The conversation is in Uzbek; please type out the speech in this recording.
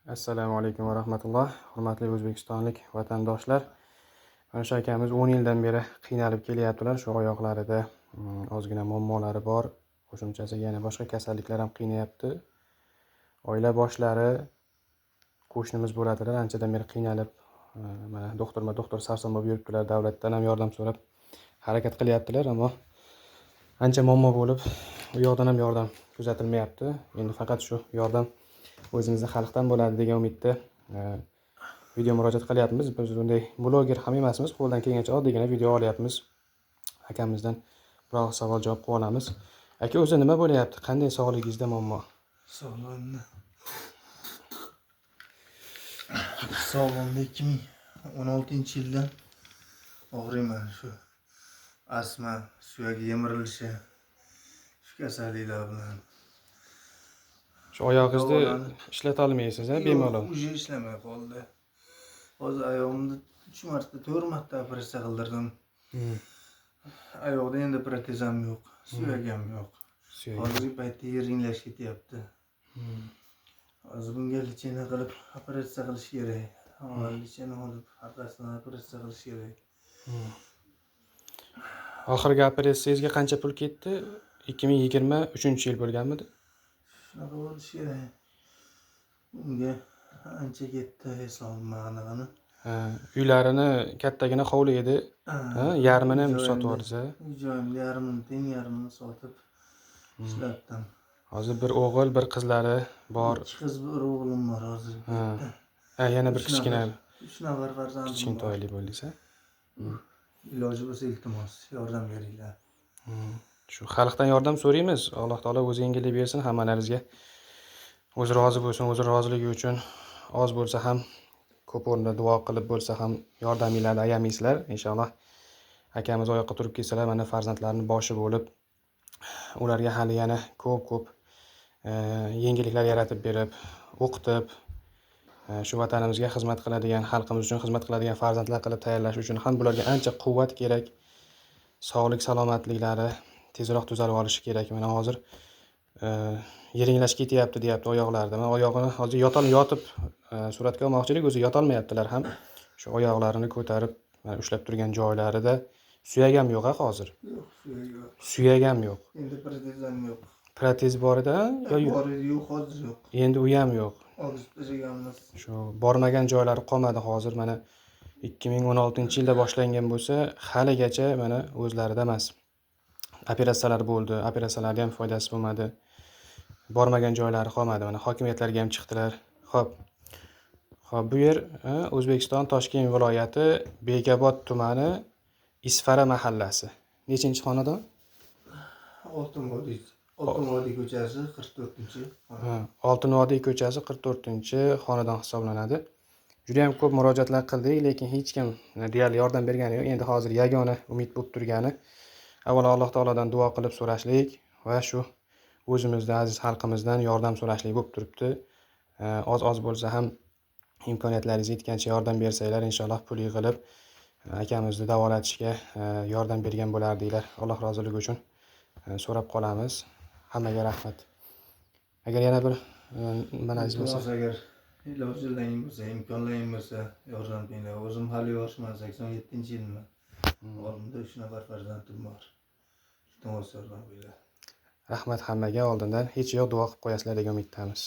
Assalomu alaykum va rahmatulloh. Hurmatli o'zbekistonlik vatandoshlar. Mana shu akamiz 10 yildan beri qiynalib kelyaptilar. Shu oyoqlarida ozgina muammolari bor. Qo'shimchasiga yana boshqa kasalliklar ham qiynayapti. Oila boshlari qo'shnimiz bo'ladilar. Anchadan beri qiynalib, mana doktorma-doktor sarson bo'lib yuribdilar. Davlatdan ham yordam so'rab harakat qilyaptilar, ammo ancha muammo bo'lib, u yoqdan ham yordam kuzatilmayapti. Endi faqat shu yordam o'zimizni xalqdan bo'ladi degan umidda video murojaat qilyapmiz. Biz bunday bloger ham emasmiz, qo'ldan kelgancha oddiygina video olyapmiz. Akamizdan biroz savol javob qilib olamiz. Aka, o'zi nima bo'lyapti? Qanday sog'ligingizda muammo? Sog'lig'imda 2016-yildan og'riyman, shu astma, suyak yemirilishi, shu kasalliklar bilan. Shu oyog'ingizni ishlata olmaysiz, a, bemalol? Yo'q, уже ishlamay qoldi. Hozir oyog'imni 3 marta, 4 marta operatsiya qildirdim. Oyoqda endi protez ham yo'q, suyak ham yo'q. Suyak. Hozirgi paytda yiringlash ketyapti. Hozir bunga lecheniya qilib operatsiya qilish kerak. Avval lecheniya olib, orqasidan operatsiya qilish kerak. Oxirgi operatsiyangizga qancha pul ketdi? 2023-yil bo'lganmidi? Shunaqa bo'lishi kerak. Unga ancha ketdi, eslolmaganligini. Ha, uylarini kattagina hovli edi. Ha, yarmini ham sotib yubordingiz, a? Uy joyimni yarmini, teng yarmini sotib ishlatdim. Hozir bir o'g'il, bir qizlari bor. 2 qiz, bir o'g'lim bor hozir. Ha. Ha, yana bir kichkina 3 nafar farzandim bor. Kichkintoyli bo'ldingiz, a? Iloji bo'lsa iltimos, yordam beringlar. Shu xalqdan yordam so'raymiz. Alloh taolo o'zi yengillik bersin hammalaringizga. O'zi rozi bo'lsin, o'zi roziligi uchun oz bo'lsa ham, ko'p o'rinda duo qilib bo'lsa ham yordaminglarni ayamaysizlar. Inshaalloh akamiz oyoqqa turib kelsalar, mana farzandlarining boshi bo'lib, ularga hali yana ko'p-ko'p yengilliklar yaratib berib, o'qitib, shu vatanimizga xizmat qiladigan, xalqimiz uchun xizmat qiladigan farzandlar qilib tayyorlash uchun ham bularga ancha quvvat kerak. Sog'lik, salomatliklari tezroq tuzalib olishi kerak. Mana hozir yiringlash ketyapti deyapti oyoqlarida. Mana oyog'ini hozir yotib suratga olmoqchilik, o'zi yotolmayaptilar ham. Shu oyoqlarini ko'tarib, mana ushlab turgan joylarida suyak ham yo'q, ha, hozir. Yo'q, suyak yo'q. Suyak ham yo'q. Endi protez ham yo'q. Protez bor edi, ha? Yo, yo'q. Bor edi, yo'q, hozir yo'q. Endi u ham yo'q. Olib tashlaganmiz. Shu bormagan joylari qolmadi hozir. Mana 2016-yilda boshlangan bo'lsa, haligacha mana o'zlarida emas. Operatsiyalar bo'ldi, operatsiyalarga ham foydasi bo'lmadi. Bormagan joylari qolmadi. Mana hokimiyatlarga ham chiqdilar. Xo'p. Xo'p, bu yer, ha, O'zbekiston Toshkent viloyati Bekobod tumani Isfara mahallasi. Nechinchi xonadon? Oltin vodiy. Oltin vodiy ko'chasi 44-chi. Ha, Oltin vodiy ko'chasi 44-xonadon hisoblanadi. Juda ham ko'p murojaatlar qildik, lekin hech kim deyarli yordam bergani yo'q. Endi hozir yagona umid bo'lib turgani avvalo Alloh taolodan duo qilib so'rashlik va shu o'zimizda aziz xalqimizdan yordam so'rashlik bo'lib turibdi. Oz-oz bo'lsa ham imkoniyatlaringiz yetgancha yordam bersanglar, inshaalloh pul yig'ilib akamizni davolatishga yordam bergan bo'lardinglar. Alloh roziligi uchun so'rab qolamiz. Hammaga rahmat. Agar yana bir nimalangiz bo'lsa, Iltimos, agar ilojilaring bo'lsa, imkonlaring bo'lsa yordam beringlar. O'zim hali yoshman, 87-yilman. Oldimda 3 nafar farzandim bor. Iltimos, yordam beringlar. Rahmat hammaga oldindan. Hech yo'q duo qilib qo'yasizlar degan umiddamiz.